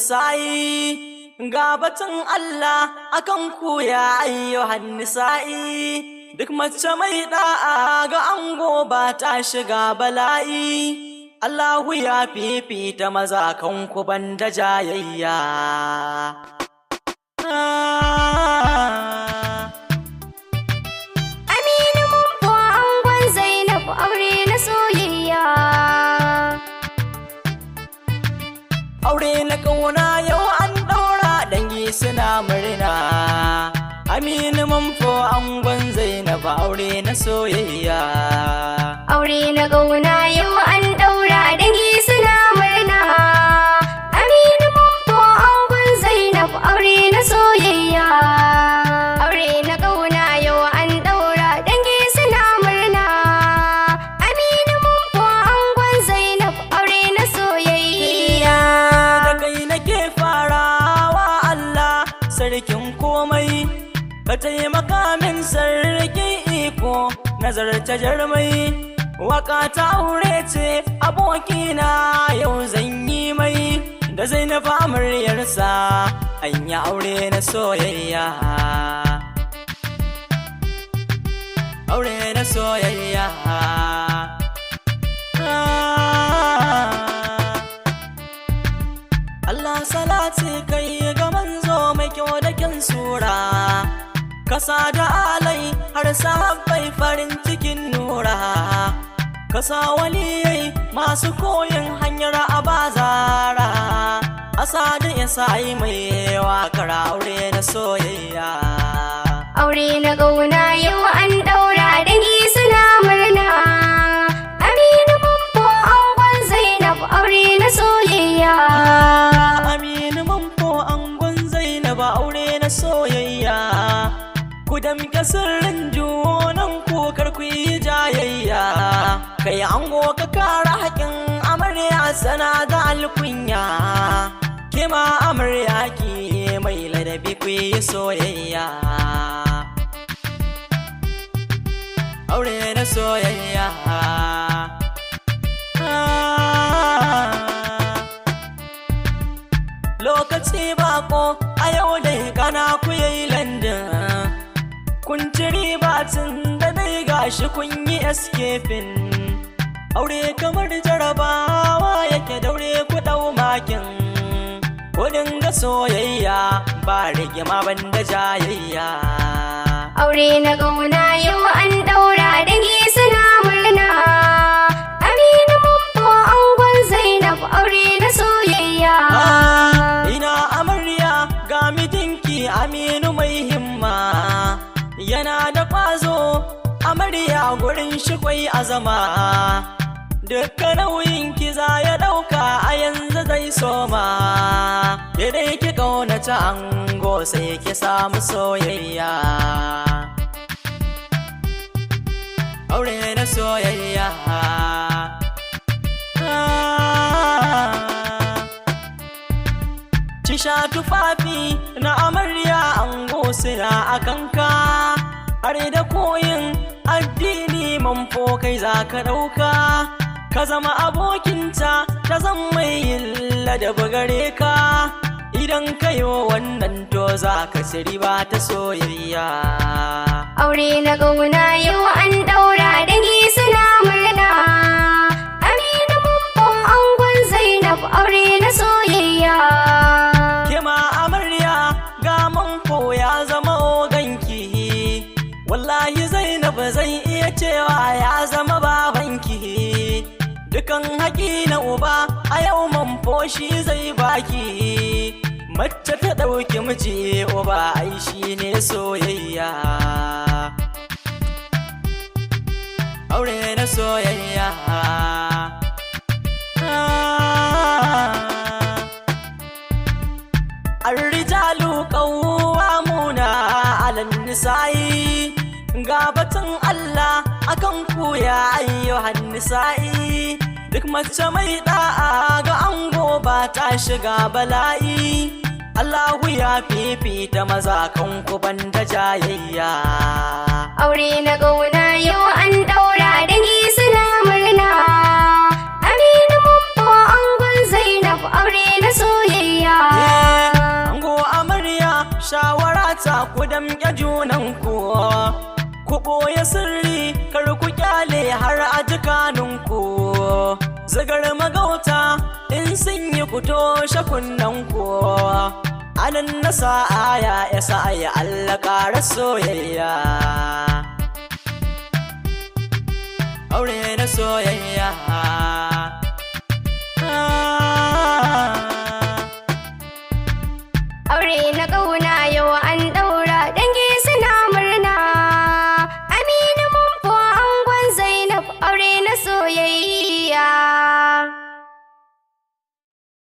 Nisa'i, ga batun Allah akan ku ya ayyuhan nisa'i. Duk mace mai da'a ga ango ba ta shiga bala'i. Allahu ya fifita maza kan ku banda jayayya. Aminu Mumfo angon Zainab, aure na soyayya. Aure na ƙauna yau an ɗaura, dangi suna murna. Aminu Manfo angon Zainab, aure na soyayya. Aure na ƙauna yau an ɗaura, dangi suna murna. Aminu Mumfo angon Zainab, aure na soyayya. Aure na ƙauna yau an ɗaura, dangi suna murna. Aminu Mumfo angon Zainab, aure na soyayya. Da kai nake farawa, Allah sarkin komai, ka taimaka min sarkin iko, nazarta jarmai. Waka ta aure ce, abokina, yau zan yi mai da Zainab amaryarsa, an yi aure na soyayya. Aure na soyayya. Allah salati kai ga manzo mai kyau da kyan sura, kasa da alai har sahabbai farin cikin nura, kasa waliyai masu koyin hanyar abazara, asadu isa yi mai wakar aure na soyayya. Aure na ƙauna yau an ɗaura, dangi suna murna. Aminu Mumfo angon Zainab, aure na soyayya. Aminu Manfo angon Zainab, aure na soyayya. Ku damƙe sirrin junan ku, kar ku yi jayayya. Kai ango, ka kara haƙin amarya sana da alkunya. Kima amarya, ki mai ladabi, ku yi soyayya. Aure na soyayya. Lokaci bako a yau dai kana ku yi London. Kun ci riba tun da dai gashi kun yi escaping. Aure kamar jarabawa yake, daure ku ɗau makin. Ku dinga soyayya ba rigima banda jayayya. Aure na ƙauna yau an ɗaura, dangi suna murna. Aminu Mumfo angon Zainab, aure na soyayya. Ina amarya, ga mijinki Aminu mai himma, yana da ƙwazo, amarya, gurin shi kwai azama. Dukkan nauyin ki za ya ɗauka, a yanzu zai soma. Ke dai ki ƙaunata ango, sai ki samu soyayya. Aure na soyayya. Ci sha tufafi na amarya, ango suna a kanka, har da koyin addini, Manfo kai za ka ɗauka. Ka zama abokinta, ta zama mai yin ladabi gare ka. Idan ka yi wannan, to za ka ci riba ta soyayya. Aure na ƙauna yau an ɗaura, dangi suna murna. Aminu Mumfo angon Zainab, aure na soyayya. Kema amarya, ga Manfo ya zama oganki. Wallahi Zainab, zan iya cewa ya zama babanki. Dukan haƙi na uba a yau Manfo shi zai baki. Mace ta ɗauki miji uba, ai shi ne soyayya. Aure na soyayya. الرجال قوامون على النساء, ga batun Allah akan ku ya ayyuhan nisa'i. Duk mace mai da'a ga ango ba ta shiga bala'i. Allahu ya fifita maza kan ku banda jayayya. Aure na ƙauna yau an ɗaura, dangi suna murna. Aminu Mumfo angon Zainab, aure na soyayya. ku kyale har a jikaninku. Zigar magauta in sun yi, ku toshe kunnanku. Anan na aya ya sa ya Allah ƙara soyayya. Aure na soyayya. Ah. Aure na ƙauna.